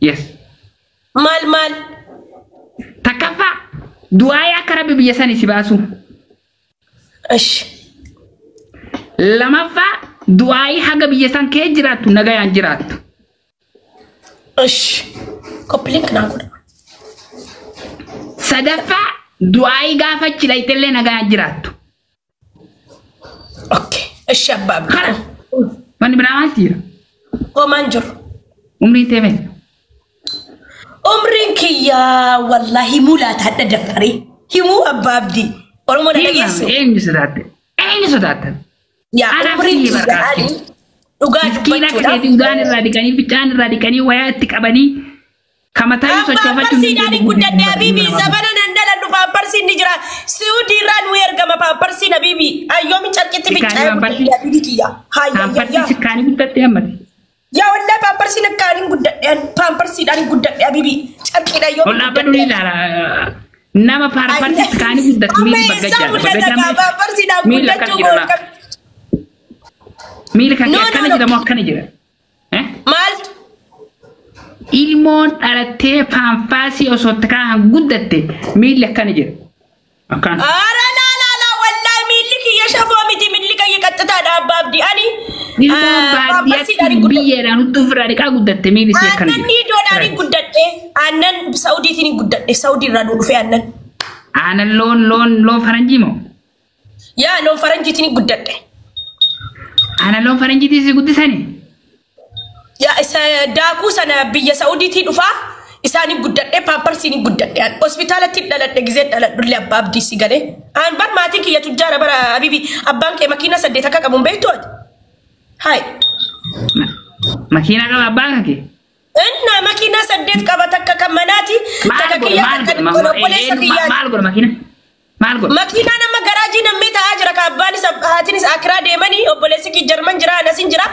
Yes. Maal maal? Takkaffaa du'aayii akka rabbi biyya sanii si baasu. Ishi. Lamaffaa du'aayii haga biyya san kee jiraattu nagayaan jiraattu. Ishi. Copy link naa godha. Sadaffaa du'aayii gaafa achi dhayxellee nagayaan jiraattu. Okay. Ishi abbaa abdii. Kana wanni biraa maaltu jira? Homaan jiru. Umriin tee meeqa? Umriin kiyyaa wallaahi himuu laata hadha daffaree. Himuu abbaa abdii. Oromoo na dhageessu. Eenyu sodaatte? Eenyu sodaatte? Yaa Anaaf umriin si kiyyaa barbaachisa. ani dhugaa Miskiina akka dubbachuudhaaf. keetii udaan irraa dhiqanii ficcaan irraa dhiqanii wayaa itti qabanii kamataayyuu sochoofachuu Paamparsiidhaan hin guddadhe habiibi. Zabana nan dhaladhu paamparsiin ni jira. Si'uudii irraa nu ergama paamparsiin habiibi. Ayyoomi carqitti Sikkaanii fincaa'ee paamparsii? guddadhe habiibi kiyya. Haayya Paamparsii yaa. sikkaanii guddatte hammate. Yaa wallaahi paamparsiin akkaan hin guddadhe paamparsiidhaan hin guddadhe habiibi. Carqiidhaan Ol yoomi dhaabbadhu ni ilaala. Nama paamparsii sikkaanii guddatu Amma miilli eessaa baggajjaadha. mul'ata kaa Baggajjaan paamparsiidhaan miila akkana guddachuu jira laa. koo. Miilli kan No, kee no, akkana no. jira moo akkana jira? Eh? Maaltu? Ilmoon dhalattee paamfaasii osoo itti kaahan guddatte miilli akkana jira. Akkana. Ara laa laa laa wallaahi miilli kiyya shafoo miti miilli kiyya qaxxitaadha abbaa abdii. Ani Ilmoon paamparsiidhaan baadiyyaatti hin guddadhe. biyyeedhaan hudduu ofirraa dhiqaa guddatte miilli isii akkana Aannan jira. niidoodhaan hin guddadhe. Aannan Saudiitiin hin guddadhe. Saudii irraa nu dhufe aannan. Aannan loon loon loon faranjii moo? Yaa loon faranjiitiin hin guddadhe. Aannan loon faranjiitiin si guddisanii? Yaa isa daakuu sana biyya Saudiitii dhufaa isaan hin guddadhe paamparsiin hin guddadhe. An hospitaalatti dhaladhe gizee dhaladhullee abbaa abdii si galee. An bar maatiin kiyya tujjaara bara habibi abbaan kee makiina 8 akka qabu hin beektu ati. Hayi. Makiinaa qaba abbaan kan kee? Inna makiinaa 8 qaba takka kan manaati Maal takka godha kiyya maal takka godha obboleessa kiyyaati. maal godha makiina? Maal godha? Makiinaa nama garaajii nammee taa'aa jira ka abbaan isa haatinis akiraa deemanii obboleessi kiyya Jarman jira anas hin jira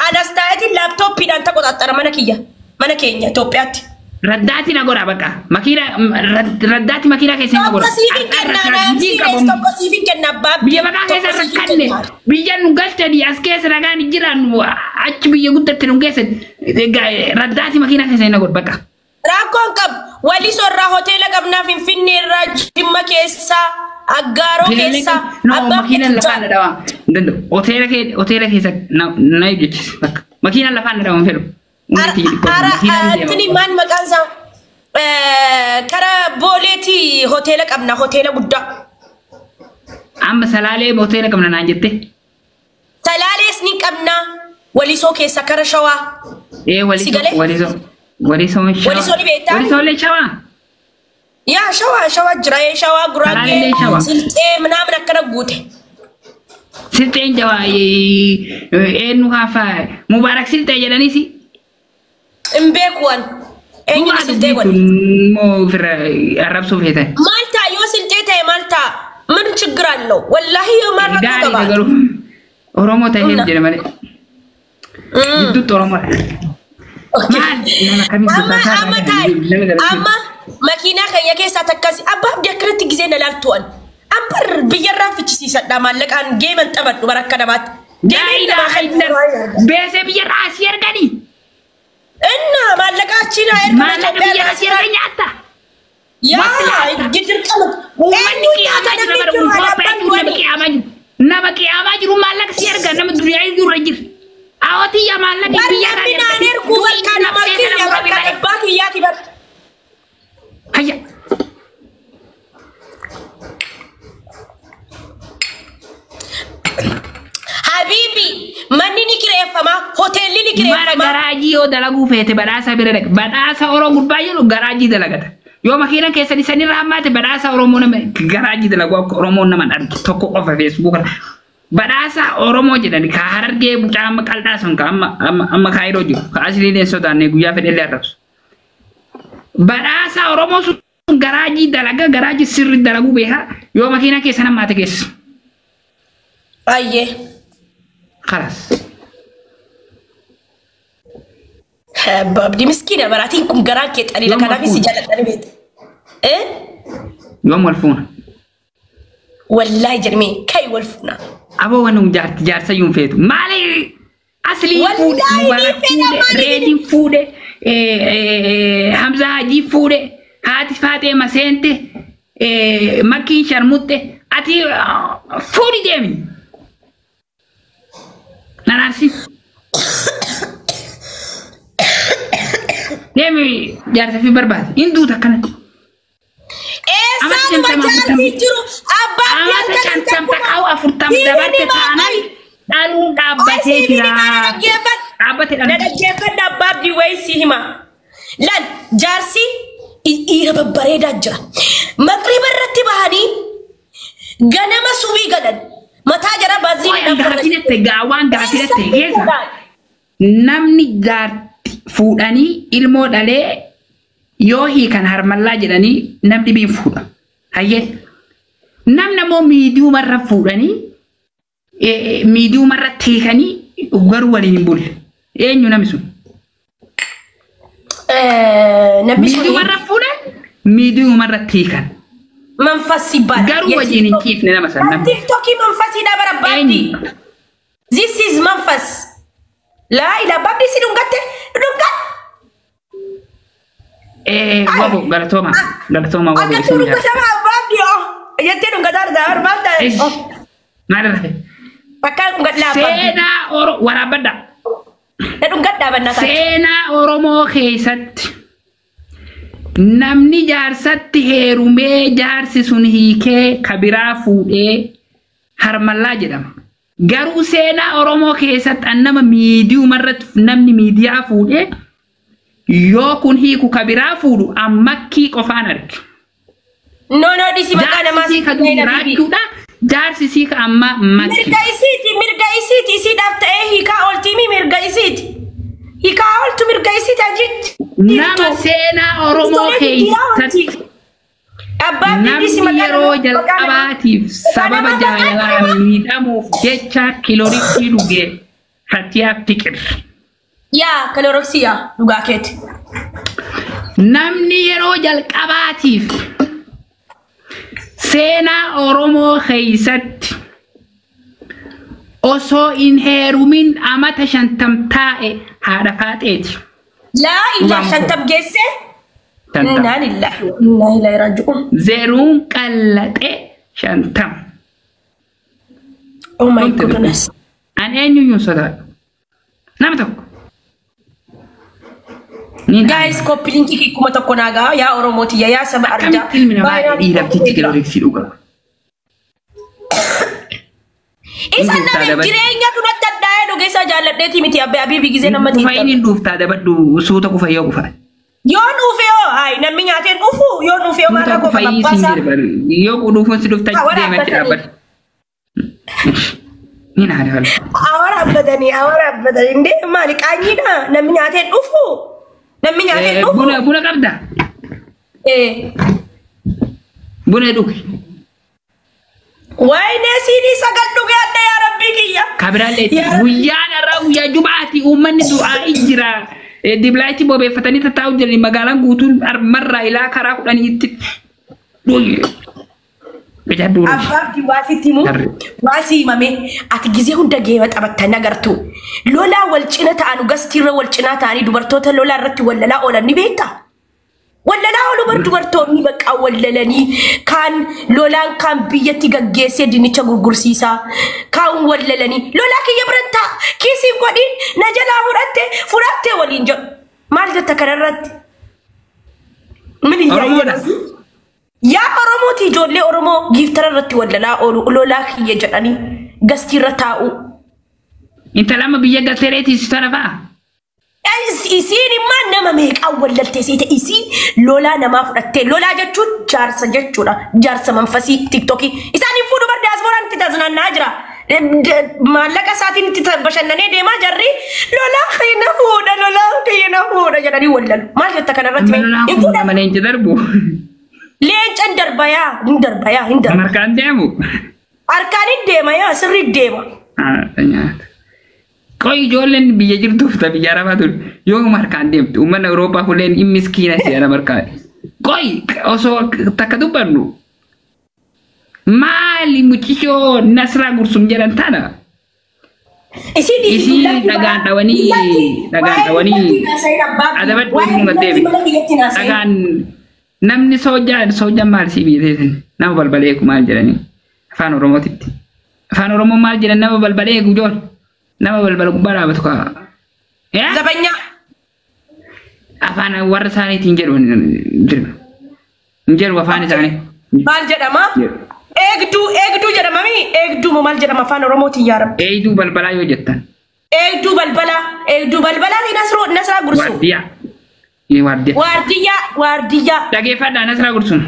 anas taa'eetiin laaptooppiidhaan taqoxaxxara mana kiyya mana keenya Itoophiyaatti. Raddaati na godha bakka. Makiina raddaati makiinaa keessa na godha. Tokko siif hin kenna naaf tokko siif hin kenna abbaa abdii Biyya maqaa tokko keessa siif hin rakkanne kenna. biyya nu galchanii as keessa nagaan hin jiraannu achi biyya guddatte nu geesse raddaati makiinaa keessa na godha bakka. Rakkoon qabu walisoo irraa hoteela qabnaa Finfinnee irraa Jimma keessaa Aggaaroo keessaa No abbaan makiinaan lafaan na tujjaara. dhawaa. Hin danda'u. Hoteela kee hoteela keessa na hojjechise bakka. Makiinaan lafaan na dhawaa hin fedhu. Ara Antini maal maqaan isaa kara Booleetii hoteela qabna hoteela guddaa. Amma salaalee hoteela qabna naan jette. Salaalees ni qabna walisoo keessa kara Shawaa. Ee Si walisoo galee? walisoo walisoo shawaa. Walisoo ni beektaa? Walisoolee shawaa. Yaa Shawaa Shawaa jira ee Shawaa Guraagee Salaalee Shawaa. Silxee minaamin akkana guute. Silxeen jawaa eenyu haafaa Mubaarak silxee jedhaniisi. Hin beeku an. Eenyutu silxee godhe? Moo ofirra arrabsuu feetan. Maal ta'a yoo silxee ta'e maal ta'a? ምን ችግር አለው? ወላሂ maal rakkoo Gaariidha qaba? garuu Oromoo ta'eef Humna. jedhe malee. Gidduutti Oromoodha. Maal nama kamiin Amma dubbachaa amma irraa ta'i kan nama galatti. amma makiinaa keenya keessaa takkasi abbaa abdii akkanatti gisee na laaltu an. Ambar biyyarraa fichisiisadha maallaqaan geeman taphadhu bara akka namaatti. Deemeen namaa Laa kan ilaaha Beesee biyyarraa asii arganii. Inna maallaqa achiin haa ergama Maallaqa Itoophiyaa biyyarraa asii irraa. argan nyaatta. Yaa dirqama. Uummanni Eenyu qiyaamaa nyaata jira namni bara jiru Itoophiyaa abbaan jiru nama du'anii. qiyaamaa jiru. Nama qiyaamaa jiru maallaqa si arga nama duniyaa jiru irra jira. Awwaatiyyaa maallaqa Barri biyyarraa namni naan erguu barkaan nama kiyya barkaan abbaa kiyyaati bar. Hayya. Habiibi manni ni kireeffama hoteelli ni Mana kireeffama. garaajii yoo dalaguu feete badhaasa bira dhaqa. Badhaasa Oromoo gurbaa jedhu garaajii dalagata. Yoo makiina keessan isanirra hammaate badhaasa Oromoo nama garaajii dalagu akka Oromoon nama hin arge tokko qofa feesbuuka. Badhaasa Oromoo jedhani ka Harargee mucaa amma qal'aa sun ka amma amma amma Kaayiroo jiru ka asliin hin sodaanne guyyaa fedhellee arrabsu. Badhaasa Oromoo sun garaajii dalaga garaajii sirri dalaguu beeka yoo makiina keessan hammaate keessa. Baay'ee. Kalas. Abdi miskiina baraatiin kun garaan kee xaliila Yoom wal kanaaf si fuuna? jaalladha beekte. Eh? Yoom wal fuuna? Wallaahi jedhamee kai wal fuuna. Aboo wanni kun jaarti jaarsa iyyuu hin feetu. Maali aslii fuudhe Wallaahi ni Mubaarak fedha fuudhe maali reediin fuudhe Hamza Hajii fuudhe, haati Faaxee maseente, makkiin sharmutte, ati fuudhi deemi. Nanaarsi. Deemi jaarsa fi barbaade. Hin duuta akkanatti. Eessaanuma jaarsi jiru abbaan Amata 50 takkaa'u 40 dabarte taanaan dhaluun dhaabbatee jira. Dhaabbate Na dhaluun. dhaggeeffadha abbaa abdii wayii si hima. Laal jaarsi dhiira babbareedaa jira. Maqriba irratti bahanii ganama subii galan. Mataa jara Waan baaziliin gaafii natti gaa waan gaafii natti keessa namni jaarti fuudhanii ilmoo dhalee yoo hiikan harmallaa jedhanii namni biin fuudha. Hayyee. Namni ammoo miidiyumarra fuudhanii miidiyumarra hiikanii garuu waliin hin bulle. Eenyu namni sun? Namni sun Miidiyumarra fuudhan miidiyumarra hiikan. manfas ይባላል። Garuu wajjin hin ciifne nama san namni. TikTokii manfasiidha bara baabdi. Eenyu? This is manfas. Laa ilaa baabdi si dhungatte dhungat. Wabo galatooma galatooma wabo Akkatti isin jaarsa. dhungatama baabdi oo. Jettee dhungataa argaa barbaadda. Ish, maal irra ta'e? Bakka dhungadhaa baabdi. Seenaa Oromoo waraabbadha. Na dhungadhaa bannaa taate. Seenaa Oromoo keessatti namni jaarsatti heerumee jaarsi sun hiikee kabiraa fuudhee harmallaa jedhama. Garuu seenaa Oromoo keessatti an nama miidiyumarratti namni miidiyaa fuudhee yoo kun hiiku kabiraa fuudhu ammakkii qofaan arge. No no dhisi maqaa namaa Jaarsi sii ka jiraachuudha. Jaarsi sii ka amma makki. Mirga isiiti mirga isiiti isiidhaaf ta'ee hiikaa ooltiimi mirga isiiti. Hiikaa ooltu mirga isiiti ajiitti. Nama seenaa Oromoo keessatti Abbaan dhisi namni maqaa yeroo namaa- maqaa namaa- jalqabaatiif sababa maqaa jaalalaan miidhamuuf jecha kilooriksii dhuge Fatiyaa Fiqir. Yaa kaloroksii yaa dhugaa keeti. Namni yeroo jalqabaatiif seenaa Oromoo keessatti osoo hin heerumin amata 50 taa'e haadha Faaxeeti. Laa ilaa Dhugaan 50 geesse. 50. Innaa lillahi wa innaa ilaihi raaji'uun. Zeruun qallaxee 50. Oh my Dhumte dubbiin. goodness. An eenyuyyuu hin sodaadhu. Nama tokko. Niin Guys, copy linkii 1000 naa gahaa yaa Oromootiyya yaa saba arjaa. Akkamitti ilmi namaa Baay'inaan dhiirabtichi kilooriksii dhuga? Isa Hin nabe dabadhu. jireenya tunatti addaa'ee dhuge isa jaalladheeti miti abbee abiibi gizee nama Kufa xiixxabu. inni dhuuftaa dabadhu suuta kufa yoo kufa. Yoo dhufe yoo hayi namni nyaateen dhufu yoo dhufe yoo maal Suuta rakkoo kufa qaba siin abbaasaa. jedhe bari. Yoo dhufuun si dhuftaa Awara deema achi abbatanii. dhaabbadhu. Ni naada bala. Awara abbatanii awara abbatanii indee maali qaanyiidha namni nyaateen dhufu namni nyaateen dhufu. Buna buna qabda. Eh. Buna dhugi. Wayne siinii 9 dhuge adda yaa rabbii kiyya. Kabiraallee Yaa Rabbi. guyyaan har'aa guyyaa jumaati uummanni du'aa jira. Diblaayitii bobeeffatanii tattaa'u jirani magaalaan guutuun marraa ilaa karaa 10tti dhugi. Bijaa duuru. Abbaan waasitti himu Harre. waasii himame ati gizee hunda geema taphattan agartu. Lolaa wal cina ta'an gastiirra wal cinaa ta'anii dubartoota lolaa irratti wallalaa oolan ni beektaa? Wallalaa oolu bar dubartoonni bakka wallalanii kaan lolaan kaan biyyatti gaggeessee dinnicha gurgursiisaa kaan wallalanii lolaa kiyya biran ta'a kiisiin godhin na jalaa fudhatte fudhatte waliin jedhu. Maal jetta kanarratti? Min Oromoodha. Yaa Oromooti ijoollee Oromoo giiftara irratti wallalaa oolu lolaa kiyya jedhanii gastiirra taa'u. Intala amma biyya galteereetii si tana fa'a. Isiin immoo nama meeqaan wallaltee seete isiin lolaa namaa fudhattee lolaa jechuun jaarsa jechuudha jaarsa manfasii tiktokii isaan hin fuudhu bar diyaaspooraan itti taasifannaa jira maallaqa isaatiin itti bashannanee deemaa jarri lolaa kiyya fuudha lolaa kiyya fuudha jedhanii wallalu maal jetta kanarratti Amma lolaan hin kun fuudhan nama leenca darbu. leenca hin darba yaa hin darba yaa hin darba Harkaan deemu. harkaan hin deema yaa sirri deema. Nyaata. Qoy ijoolleen biyya jirtuuf ta biyya arabaa ture yooma harkaan deemtu uummanni Awurooppaa kunneen hin miskiina seera harkaan. Qoy osoo takka dubbannu maali mucishoo Nasraa Gursum jedhan tana Isii dhagaan dhawanii adabadhu hin deebi. Dhagaan namni soojaan maal sii biiteetin nama balbala eegu maal jedhanii afaan Oromootitti. Afaan Oromoo maal jedhan nama balbala eegu joon nama balbala gubbaa dhaabatu kaa. Zabanyaa. Afaan warra isaaniitiin jedhu hin jedhu afaan isaanii. Maal jedhama? Eegduu jedhama mi? Eegduu moo maal jedhama afaan Oromootiin yaa Rabbi? Eegduu balbalaa yoo jettan. Eegduu balbalaa fi Nasraa Gursum. Waardiyyaa. Waardiyyaa. Dhageeffadhaa Nasraa Gursum.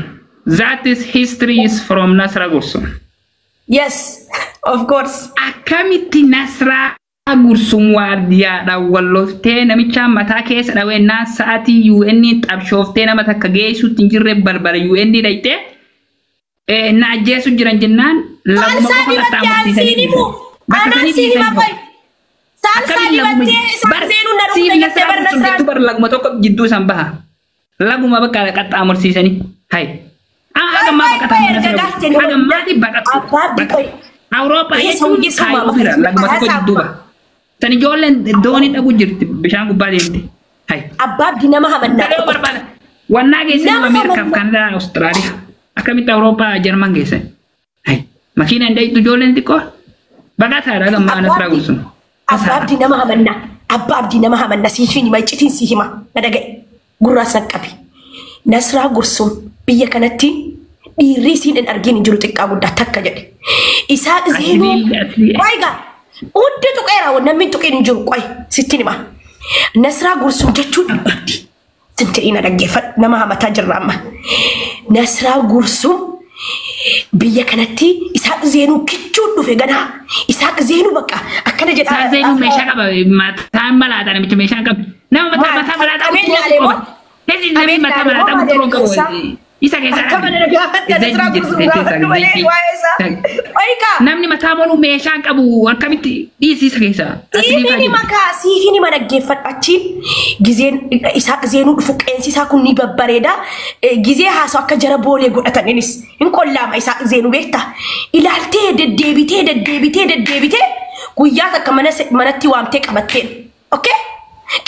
That is history is from Nasraa Gursum. Yes, of course. Akkamitti Nasraa Gursum waardiyyaadhaan wallooftee namicha mataa keessa dhawennaa sa'aatii UN xabshooftee nama takka geessuutti hin jirre balbala UN dhayxee na ajjeesu jiran jennaan laguma qofa qaxxaamursiisanii bar laguma tokko jidduu isaan baha laguma bakka qaxxaamursiisanii hay hagammaa baqataa hagammaati baqatu Awurooppaa jechuun kaayoo fira laguma tokko jidduu baha san ijoolleen doonii dhaqu jirti bishaan gubbaa deemte hay Abbaabdi nama hamannaa barbaada wannaa geessan Ameerikaaf Kanadaa Awustiraaliyaa akkamitti Awurooppaa Jarman geessan hay makiina hin dhayitu ijoolleen xiqqoo baqataadha gammaa Nasraa Gursum. Abbaabdi nama hamannaa Abbaabdi nama hamanna siif hima iccitiin si hima na dhaga'i gurraa san qabi. Nasraa Gursum biyya kanatti dhiirri isiin hin argin hin jiru xiqqaa guddaa takka jedhe. Isaaq Zeenuu qoy gaa hundi tuqeera namni tuqeen hin jiru qoy sittin hima. Nasraa Gursum jechuun abbaabdi. Sintirii na dhaggeeffadhu nama hamataa jirra amma. Nasraa Gursum biyya kanatti Isaaq Zeenuu kichuun dhufe ganaa. Isaaq Zeenuu bakka akkana jedha. Isaaq Zeenuu meeshaa qaba mataan malaataa namicha meeshaa qaba. Nama mataa malaataa qabu. Namni mataa malaataa qabu qabu. Isa keessa Akka mana gaafadha Nasraa Gursum gaafadhu malee waa'ee isaa. Oyikaa. Namni mataa moluu meeshaa qabu akkamitti dhiisi isa keessa. Siifini makaa siifini mana dhaggeeffadhu achiin gizeen Isaaq Zeenuu dhufu qeensi isaa kun ni babbareeda. Gizee haasoo akka jara boolee godhatan innis hin qollaama Isaaq Zeenuu beektaa. Ilaaltee deddeebitee deddeebitee deddeebitee guyyaa takka manatti waamtee qabatteen. Okay?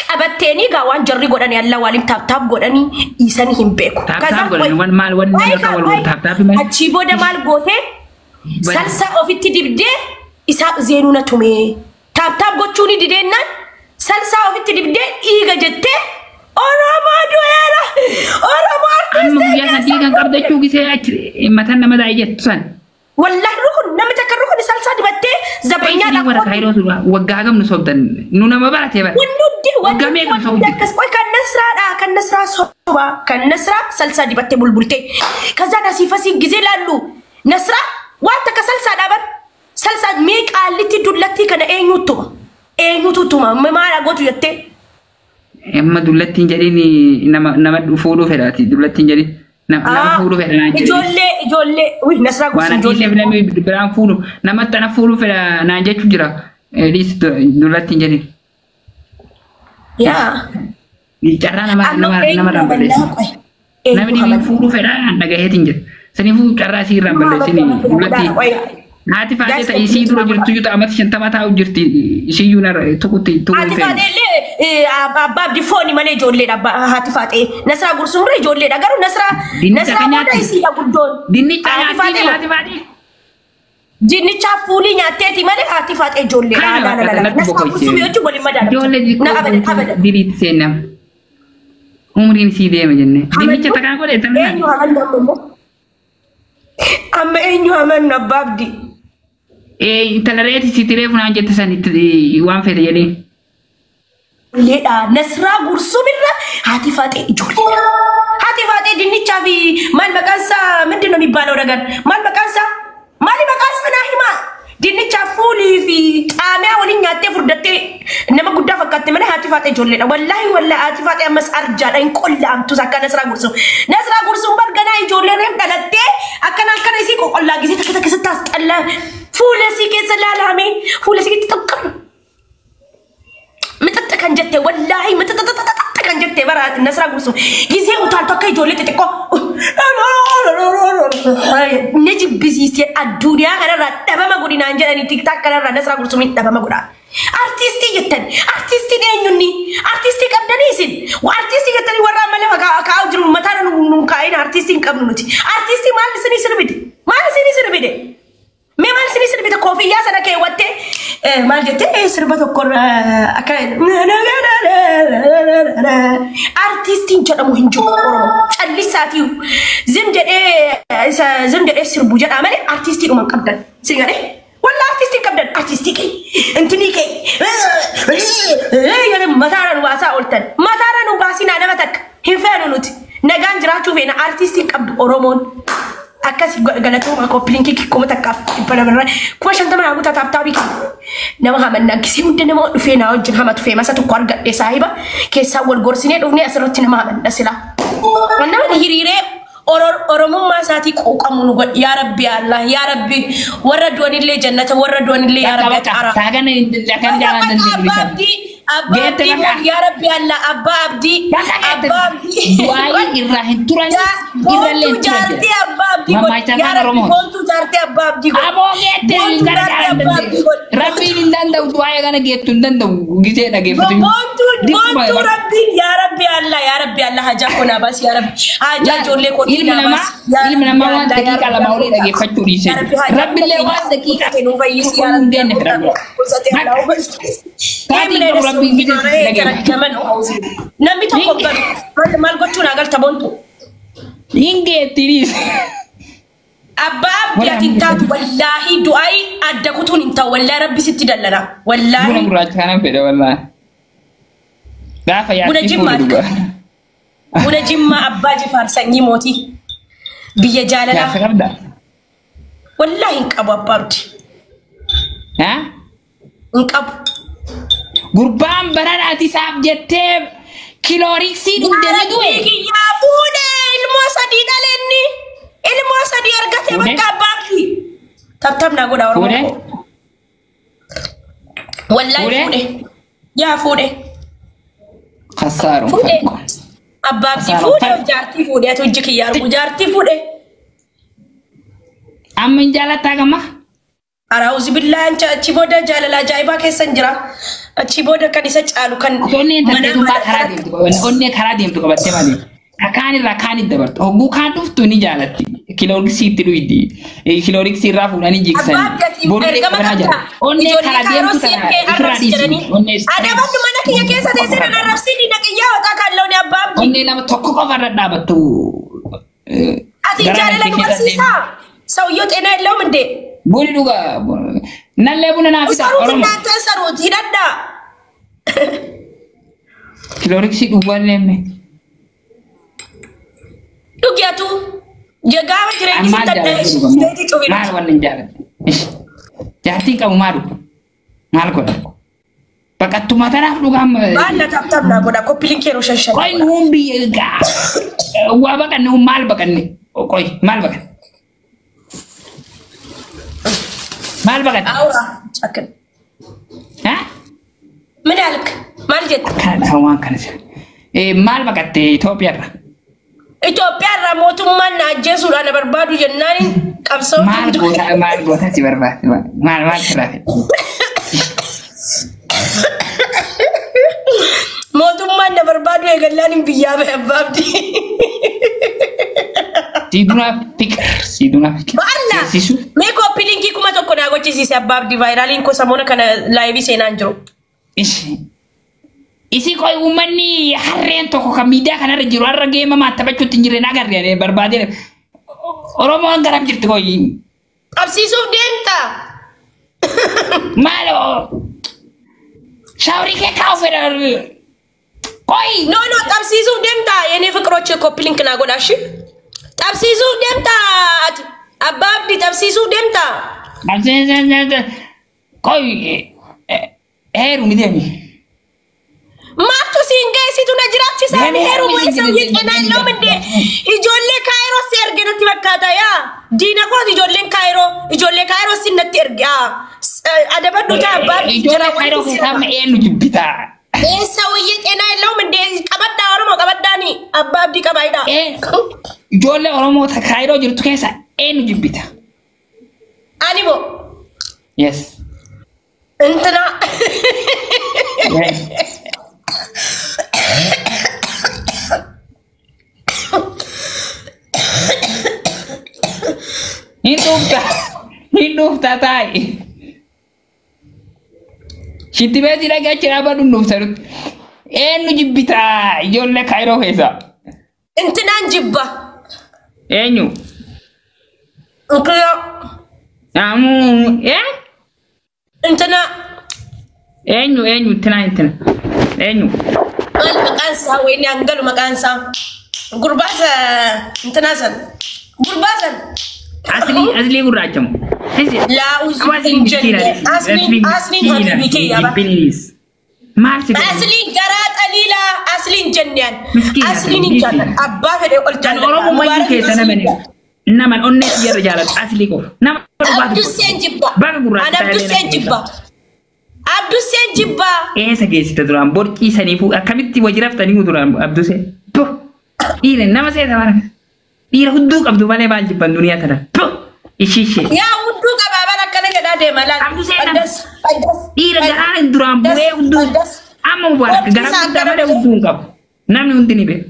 Qabatteeni gaa waan jarri godhanii alla waliin taaptaap godhanii dhiisanii hin beeku. Taaptaap godhanii waan maal waan nama wal wal taaptaap maal. Achii booda maal gootee salsaa ofitti dibdee Isaaq Zeenuu na tumee. Taaptaap gochuun dideennaan salsaa ofitti dibdee dhiiga jettee Oromoo du'eera Oromoo Amma guyyaa sana dhiigan qabda jechuu gisee achi mataan nama daa'ee jettu san. Wallahi rukun namni takka rukun salsaa dibattee zabanyaa Warra kaayiroo tura waggaa hagam nu sobdan nu nama barate bara. Wanni Waggaa meeqa nu sobdi? akkas qoy kan Nasraadha kan Nasraa soba kan Nasraa salsaa dibattee bulbultee kazaan asii fasii gizee laallu Nasraa waan takka salsaadha bar salsaa mee qaallitti dullatti kana eenyutu tuma maal gootu jettee. Amma dullattiin jedhiin nama fuudhuu fedhaati dullattiin jedhiin. Nama fuudhuu fedha naan jedhi. Ijoollee wii Nasraa Waan Gursum ati ijoollee. namni biraan fuudhu namatti ana fuudhuu fedha naan jechuu jira. Dhiisi dullattiin jedhiin. Yaa. Carraa namarraan balleessa. Namni dhibiin fuudhuu fedha dhagaheetiin jira. Saniifuu carraa isii irraan balleessini dullatti. Haati faatee ta'e isii dura jirtu iyyuu amata 50 taa'u jirti isiyyuu narra tuqutti tuquu Haati feene. faatee illee abbaa abdii fooni malee ijoolleedha haati faatee. Nasraa Gursumirra ijoolleedha garuu Nasraa Dinnicha Nasraa kan booda nyaatti. isiidha guddoon. Dinnicha Haati nyaatti faatee haati faatee. Dinnicha fuulii nyaatteeti malee haati faatee ijoolleedha. Kana Laa laa laa. natti Nasraa boqochise. Gursumii wajjin waliin madaalamtu. Ijoollee Na abadan abadan. diriitti seenam. Umriin isii deema jenne. Dinnicha takkaan godhe tan Eenyu hamannu amma immoo? Amma eenyu hamannu abbaa abdii? Intala reeti si tiree funaan jette san itti waan fedhe jedhee. Ijoolleedha. Nasraa Gursumirra haati faatee ijoolleedha. Haati faatee dinnichaa fi maal maqaan isaa ምንድን ነው የሚባለው ነገር? ማል maqaan isaa? Maali maqaan isaa naa himaa? Dinnichaa fuulii fi xaamiyaa waliin nyaattee furdattee nama guddaa fakkaatte malee haati faatee ijoolleedha. Wallaahi wallaahi haati faatee ammas arjaadha hin qollaamtus akka Nasraa Gursum. Nasraa Gursum barganaa ijoollee reef dhalattee akkana akkana isii qoqqollaa gisee takka takka sitti as xallaa fuula isii keessa laalame fuula isii keessa xaqqabu. Mixaxxa kan jette wallaahi mixaxxa kan jette bara Nasraa Gursum gisee utaaltu akka ijoollee xixiqqoo ni jibbisiiste addunyaa kanarraa dhabama godhinaan jedhanii tiktaak kanarraa Nasraa Gursumiin dhabama godha. Artistii jettan artistiin eenyunni artistii qabdanii isin artistii jettanii warra amma lafa kaa'u jiru mataa nu kaa'in artistii hin qabnu nuti. Artistii maal isinii sirbite? Maal isinii sirbite? Mee maal isinii sirbite? Koofiyyaa sana keewwattee maal jettee sirba tokko akka artistiin jedhamu hin jiru Oromoo callisaatii zim jedhee zim jedhee sirbu jedhaa malee artistii dhuma hin qabdan si galee. Walla artistii qabdan artistii kee intinii kee mataara nu baasaa ooltan mataara nu baasinaa nama takka hin feenu nuti nagaan jiraachuu feena artistii qabdu Oromoon akkas galatooma koppilinkii 1000 250 naa guutaa taaptaabii nama hamannaa gisee hunda nama dhufee naa wajjin hamatu feemasa tokko argadhe saahiba keessaa wal gorsinee dhufnee asirratti nama hamanna silaa. Nama hiriiree Oromummaa isaatii quuqamu nu godhi yaa Rabbi Allah yaa Rabbi warra du'anillee jannata warra du'anillee yaa Rabbi aqara. Taagan kan jaalan dandeenyu. Abbaa Abdii yaa Rabbi Allah Abbaa Abdii Abbaa Abdii. Du'aayi irraa hin turan irrallee hin turan. Jaartii Abbaa Abdii godhi yaa Rabbi boontuu jaartii Abbaa Abdii godhi. Aboo geette hin gargaaran dandeenyu. Rabbiin hin danda'u du'aayi kana geettu hin danda'u gisee dhageeffatu. Boontuu boontuu Rabbiin yaa Rabbi Allah yaa Rabbi Allah hajaa koo naa baasi yaa Rabbi hajaa ijoollee koo Ilmi namaa waan daqiiqa lama olii dhageeffachuu dhiisee Rabbillee waan daqiiqa tokko hin deemne fedha. Namni tokko galu maal gochuun agarta boontu. Hin geettiriis. Abbaa Abdii ati hin taatu wallaahi du'aayi adda kutuun hin ta'u wallaahi Rabbi sitti dallana wallaahi. Buna gurraacha kanan fedha wallaahi. Gaafa yaatti fuudhu dhugaa. Buna Jimmaa Abbaa Jifaar sanyii mootii biyya jaalalaa. Jaarsa qabdaa? Wallaahi hin qabu Abbaa Abdii. Haa? Hin qabu. Gurbaan baranaati isaaf jettee kilooriksii dhugde ni du'e. Yaa fuudhee ilmoo sadii dhaleenni ilmoo sadii argate bakka Abbaa Abdii. Tabtab naa godha Oromoo. Wallaahi fuudhee. Yaa fuudhee. Kasaaruun Fuudhee. Abbaa Abdii fuudhee jaartii fuudhee ati hojii kiyyaa argu jaartii fuudhee. Amma hin jaalattaa gama? Araawuzi billaa achi booda jaalala ajaa'ibaa keessan jira. Achi booda kan isa caalu kan. Onneen tattee karaa deemtu qabatte. Onnee karaa deemtu qabattee maali? Kaan irraa kaan dabartu. Hogguu kaan dhuftu ni jaalatti. Kilooriksii itti dhuydi. Kilooriksii irraa fuudhanii jigsanii. Boru qabanaa jira. Onnee karaa deemtu kana ofirraa dhiisi. Onnee Adabadhu mana kiyya keessa teessee nan arrabsiini naqiyyaa hooqaa kan looni Abbaa Abdii. Onnee nama tokko qofa irra dhaabattu. Ati jaalala nu barsiisaa? ሰውየው ጤና የለውም እንዴ? Buni dhugaa nallee buna naaf fida Saruuti Oromoo. እናንተ ሰሩት ሂደዳ Kilooriksii dhugaan leemme. ዱጊያቱ ጀጋማ jireenya Maal sitti jaalladhu adda dhugaa maal wanni hin jaalladhu. Jaartiin qabu maal dhugu maal godha Baqattuma tanaaf dhugaa Baalla tabtab naa godha koppiliin kee yeroo shan shan. Qoy nuun biyya waa baqanne maal baqanne qoy maal baqanne maal baqanne Aura ጫክን haa ምን አልክ? maal jette? Akkana waan kana jira. Maal baqatte Itoophiyaarra? Itoophiyaarraa mootummaan na ajjeesuudhaan na barbaadu jennaan qabsoo. Maal goota maal goota si barbaade maal maal sirraa fedhe? Mootummaan na barbaadu eegallaan hin biyyaa bahe Abbaa Abdii. Siidunaa fiqir siidunaa fiqir. Baalla! Seesisu Mee koppii linkii 1000 naa gochisiise Abbaa Abdii vaayiraaliin koo samoona kana laayivii seenaan jiru. Ishi. Isi qoy uummanni harreen tokko kan miidiyaa kanarra jiru har'a geemamaa taphachuutti hin jirre na agarre barbaadee Oromoon garam jirti qoy. Qabsiisuuf deemta. Maal shaaworii kee kaa'u fedha qoy. No no qabsiisuuf deemta የኔ ፍቅሮች ኮፒ ሊንክ naa godhaa እሺ። Qabsiisuuf deemta ati Abbaa Abdii qabsiisuuf deemta. Qoy heerumi deemi. Maaltu siin geessitu na jiraachisaa Deemi, heerumu heerumi, isa deemi, ጤና የለውም እንዴ? Ijoollee Kaayiroo si erge natti fakkaata yaa. Diina kooti ijoolleen Kaayiroo ijoollee Kaayiroo si natti erge adabadhu taa Abbaa Abdii Ijoollee Kaayiroo keessaa amma eenyu jibbitaa? ሰውዬ ጤና የለውም እንዴ? ቀበዳ ኦሮሞ ቀበዳኒ አባ አብዲ ቀባይዳ Ijoollee Oromoo ta Kaayiroo jirtu keessa eenyu jibbita? አኒቦ Yes. Intina. Hin dhufta taa'i. Shitti beetii dhaqee achi dhaabadhu hin dhufta nutti. Eenyu jibbitaa ijoollee Kaayiroo keessaa? Intinaan jibba. Eenyu? Intina. Amuu ee? Intina. Eenyu eenyu intina intina eenyu? Maal maqaan isaa wayini hangalu maqaan isaa. Gurbaa isa intinaa san. Gurbaa san. Aslii aslii gurraacha moo? Laa uzu hin jenne. Asliin asliin habiibii kiyya ba. Maal si godhe? Asliin garaa xaliilaa asliin jennaan. Miskiina Asliin hin jaalladha. Abbaa fedhe ol Kan jaalladha. Oromoo mayyuu Mubaarak keessa nama asliin ni nama onnee xiyyaarra jaalatu aslii qofa. Nama dhugaatu Abdusseen jibba. Baga gurraacha An Abdusseen jibba. Abdusseen jibba. Eessa geessite duraan borcii saniifuu akkamitti wajji raftanii duraan Abdusee? Puh! Dhiira nama seeta bara. Dhiira hudduu qabdu malee maal jibban duniyaa tana. Puh! Ishii ishee. Yaa hudduu qabaa bara akkana jedhaa deema laal. Abdusseen nama. Addas. Addas. Dhiira garaan duraan bu'ee hudduu. Addas. Amma Mubaarak Borcii garaa isaa guddaa malee akkana hudduu hin qabu. Namni hundi ni beeku.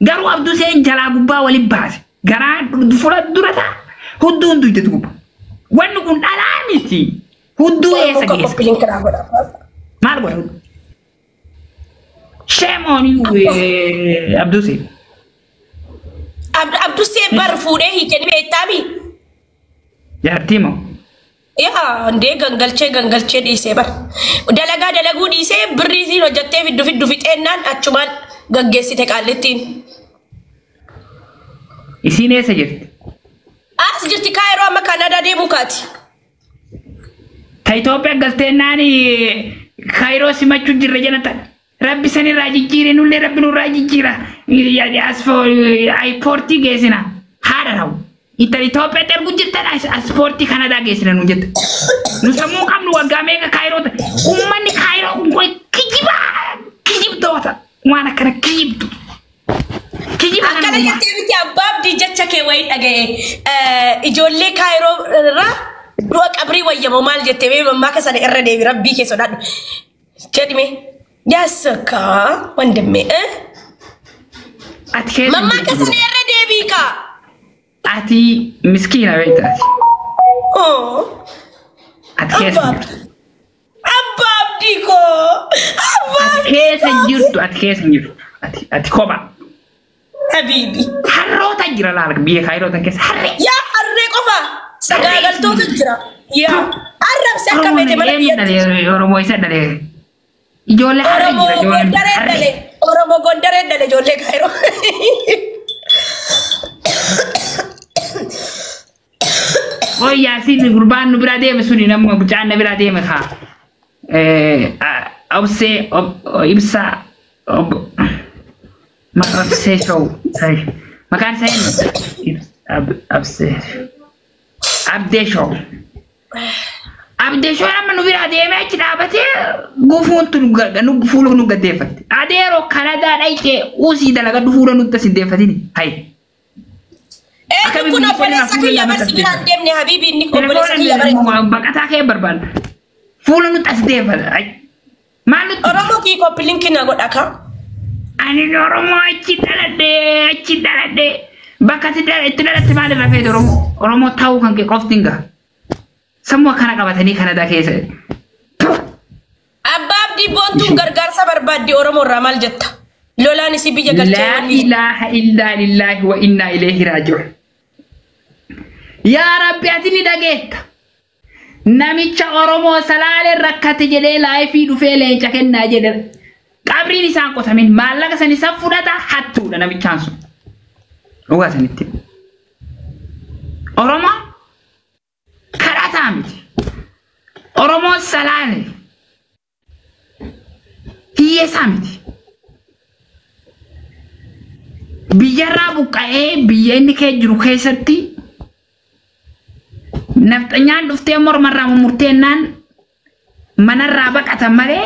Garuu Abduseen jalaa gubbaa waliin baase. Garaa fuula dura ta'a. Hudduu hunduu itti gubba. Wanni kun dhalaa miti. Hudduu eessa geessa? Qophiin karaa godha. Maal godha hudduu? Shame on you, Abduseen. Abdusseen bar fuudhee hiikanii beektaami. Jaartii moo? Yaa ndee gangalchee gangalchee dhiisee bar. Dalagaa dalaguu dhiisee birrii siin hojjettee fiddu fiddu fixeennaan achumaan gaggeessite qaallittiin. Isiin eessa jirti? As jirti Kaayiroo amma Kanaadaa deemuu kaati. Ta Itoophiyaa galteennaan Kaayiroo simachuu jirra jedhan Rabbi sanirraa jijjiire nullee rabbi nurraa jijjiira. Ayipoortii geessina. Haadha rawu. Intal Itoophiyaatti ergu jirtan aspoortii Kanadaa geessina nu jette. Nu sammuu qabnu waggaa meeqa Kaayiroo ta'e. Uummanni Kaayiroo kun kun kijibaa kijibdoota. Waan akkana kijibdu. Kijiba kana Akkana uumaa. jettee miti abbaa abdii jecha kee wayii dhaga'e. Ijoollee Kaayiroo irraa du'a qabrii wayyamoo maal jettee mee mammaaka sana irra deebi rabbii kee sodaadhu. Jedhime yaasakkaa wandammee. Ati keessa Mammaaka jirtu. sana irra deebii kaa. Ati miskiina beekta ati. Oh. Ati keessa Abbaa jirtu. Abbaa abdii koo. Abbaa Ati keessa jirtu. Ati keessa jirtu. Ati ati kopha. Habiibi. Harroota jira laala biyya Kaayiroo tan keessa harree. Yaa harree qofa sagaagaltootu jira. Yaa arrabsi akka feete mana biyyatti. Oromoo isa dhalee. Ijoollee harree Oromoo jira ijoollee Gondaree harree. dhale. Oromoo Gondaree dhale ijoollee Kaayiroo. Oy Yaasiin gurbaan nu bira deeme suni nama mucaan na bira deeme kaa. Obsee Ibsaa Obsee Show. Maqaan isaa eenyu? Obsee Abdee Show. Abdee Show amma nu bira deemee achi dhaabatee gufuun tun nu fuula nu gaddeeffatte. Adeeroo Kanadaa dhayitee usii dalagadhu fuula nutti as hin deeffatini. Hayi. Eenyu kun obboleessa kiyya barsi biraan deemne habiibi inni obboleessa kiyya bare. Baqataa kee barbaada. Fuula nutti as deeffata. Maal nutti? Oromoo kii koppilinkii na godha ka. Ani Oromoo achi dhaladhee achi dhaladhee bakka itti dhalatte maal irraa feete Oromoo? Oromoo ta'uu kan kee qofti hin gaha. Sammuu akkana qabatanii Kanadaa keessa. Abbaa abdii boontuun gargaarsa barbaaddi Oromoo irraa maal jetta? Lolaan isii biyya galchee Laa wanni. ilaaha illaa lillaahi wa innaa ilayhi raaji'uun. Yaa Rabbi ati ni dhageetta. Namicha Oromoo salaaleen rakkate jedhee laayifii dhufee leenca kennaa jedhe. Qabriin isaan qotamin maallaqa san isa fudhata hattuudha namichaan sun. Dhugaa sanitti. Oromoo kadhataa miti. Oromoon salaale hiyyeessaa miti. Biyyarraa buqqa'ee biyya inni kee jiru keessatti nafxanyaan dhuftee mormarraa mummurteennaan manarraa baqatan malee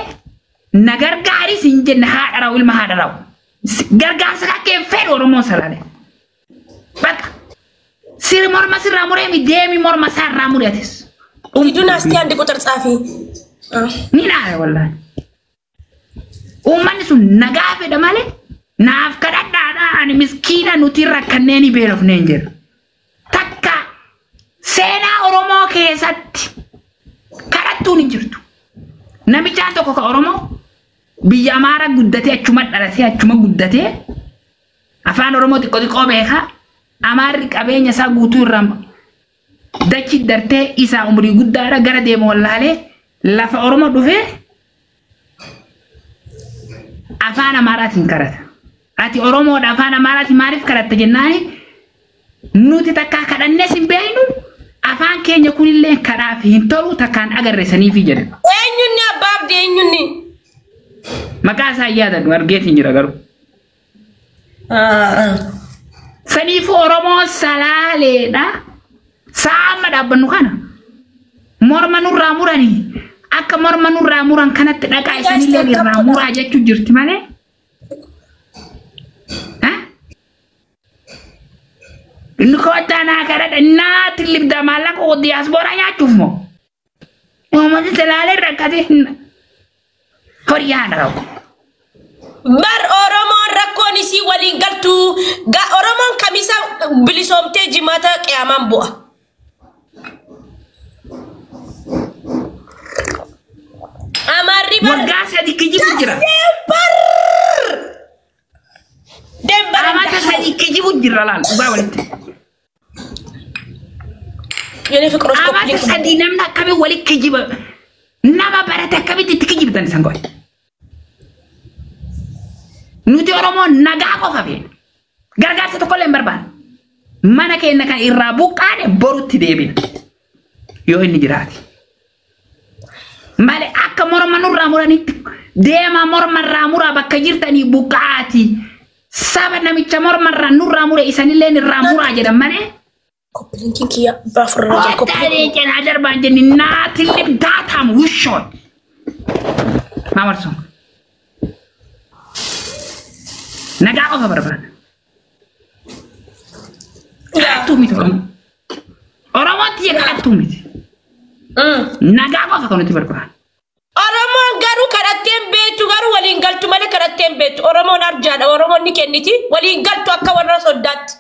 na gargaaris hin jenne haadha rawu ilma haadha rawu. Gargaarsa kakkee fedhu Oromoon salaale. Baqa. Sirri morma sirraa muree mi deemi morma isaarraa mure atis. Iduun astii andi quxar tsaafii. Ni dhaara wallaahi. Uummanni sun nagaa fedha malee naaf kadhadhaadha ani miskiina nuti rakkannee ni beelofnee hin jedhu. Takka seenaa Oromoo keessatti kadhattuun hin jirtu. Namichaan tokko ka Oromoo biyya Amaaraa guddatee achuma dhalatee achuma guddatee afaan Oromoo xiqqoo xiqqoo beekaa Amaarri qabeenya isaa guutuu irraa dachi dartee isaa umurii guddaadha gara deemu wallaalee lafa Oromoo dhufee afaan Amaaraatiin kadhata. Ati Oromoodha afaan Amaaraatiin maaliif kadhatta jennaani nuti takkaa kadhannees hin beeknu afaan keenya kunillee kadhaaf hin tolu takkaan agarre saniifi jedhe. Eenyunni abbaa abdii eenyunni? Maqaa isaa hin yaadadhu argeetiin jira garuu. Saniifuu Oromoon salaaleedha. Sa'a amma dhaabbannu kana morma nurraa muranii akka morma nurraa muran kanatti dhaqaa isinillee irraa muraa jechuu jirti malee. Inni kottaa naa kadhadha naatti libda maallaqa diyaaspooraa nyaachuuf moo? Uummati salaalee rakkate horii haadha rakkoo. Bar Oromoon rakkoon isii waliin galtu Oromoon kamisa bilisoomtee jimaata qiyaamaan bu'a. Amaarri bar Waggaa sadi kijibu jira. Bar Deembar Amata sadi kijibu jira laal dhugaa walitti. Yene fiqiroos Amata sadi namni akkamii walitti kijiba nama barate akkamitti itti kijibtan isan godhe. Nuti Oromoon nagaa qofa feena. Gargaarsa tokkollee hin barbaannu. Mana keenya kan irraa buqqaane borutti deebina. Yoo inni jiraate. Malee akka morma nurraa muranitti deema morma irraa muraa bakka jirtanii buqqaati. Saba namicha morma irraa nurraa mure isanillee irraa muraa jedhan malee. Koppilinkiin kiyya abbaa furraa jira Kottaalee cinaa darbaan jenni naatillee daataam wushoon. Maamarsoon. Nagaa qofa barbaada. Kadhattuu miti Oromoo. Oromootti jee kadhattuu miti. Nagaa qofa kan nuti barbaadu. Oromoon garuu kadhatteen beektu garuu waliin galtu malee kadhatteen beektu. Oromoon arjaadha. Oromoon ni kenniti. Waliin galtu akka warra soddaatti.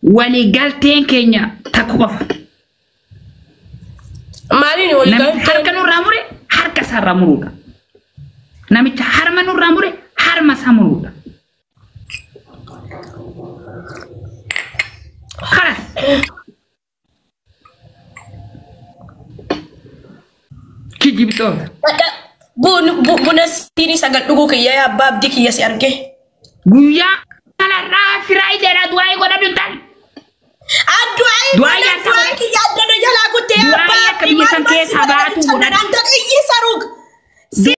Walii galteen keenya takka qofa. Maaliin walii Namicha harka nurraa mure harka isaarraa muruudha. Namicha harma nurraa mure harma isaa muruudha. Karas. Kijibtoota. Buna siinii sagal dhuguu kiyya yaa abbaa abdii kiyya si arge. Guyyaa kanarraa firaayideedha du'aa godhadhu hin taane. Addu'aa Du'aa yaa du'aa kiyya addana jalaa kuttee yaa Du'aa abbaa akka abdii biyya san maal keessaa maal baatu si godhadhu. godhan iyyi saruuk.